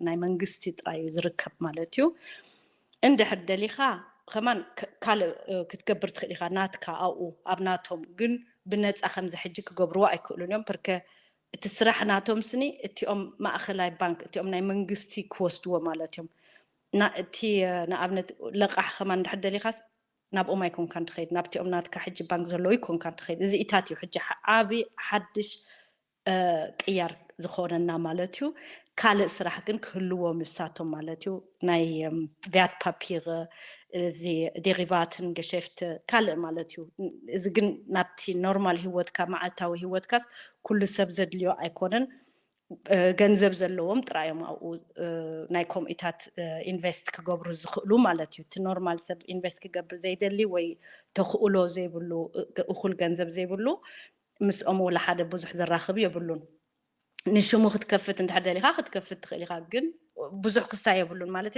ናይ መንግስቲ ጥራይ እዩ ዝርከብ ማለት እዩ። እንድሕር ደሊኻ ከማን ካልእ ክትገብር ትኽእል ኢኻ፣ ናትካ ኣብኡ ኣብ ናቶም። ግን ብነፃ ከምዚ ሕጂ ክገብርዎ ኣይክእሉን እዮም። ፕርከ እቲ ስራሕ ናቶም ስኒ እቲኦም ማእኸላይ ባንክ እቲኦም ናይ መንግስቲ ክወስድዎ ማለት እዮም። እቲ ንኣብነት ለቃሕ ከማን እንድሕር ደሊኻስ ናብኦም ኣይኮንካን ትኸይድ፣ ናብቲኦም ናትካ ሕጂ ባንክ ዘለዉ ኣይኮንካን ትኸይድ። እዚ ኢታት እዩ ሕጂ ዓብዪ ሓድሽ ቅያር ዝኾነና ማለት እዩ። ካልእ ስራሕ ግን ክህልዎም ንሳቶም ማለት እዩ። ናይ ቪያት ፓፒር፣ እዚ ዴሪቫትን ገሸፍት ካልእ ማለት እዩ። እዚ ግን ናብቲ ኖርማል ህይወትካ፣ መዓልታዊ ህይወትካስ ኩሉ ሰብ ዘድልዮ ኣይኮነን። ገንዘብ ዘለዎም ጥራዮም ኣብኡ ናይ ኮምኢታት ኢንቨስት ክገብሩ ዝኽእሉ ማለት እዩ። እቲ ኖርማል ሰብ ኢንቨስት ክገብር ዘይደሊ ወይ ተኽእሎ ዘይብሉ፣ እኹል ገንዘብ ዘይብሉ፣ ምስኦም ወላ ሓደ ብዙሕ ዘራኽብ የብሉን። ንሽሙ ክትከፍት እንድሕር ደሊኻ ክትከፍት ትኽእል ኢኻ፣ ግን ብዙሕ ክስታይ የብሉን ማለት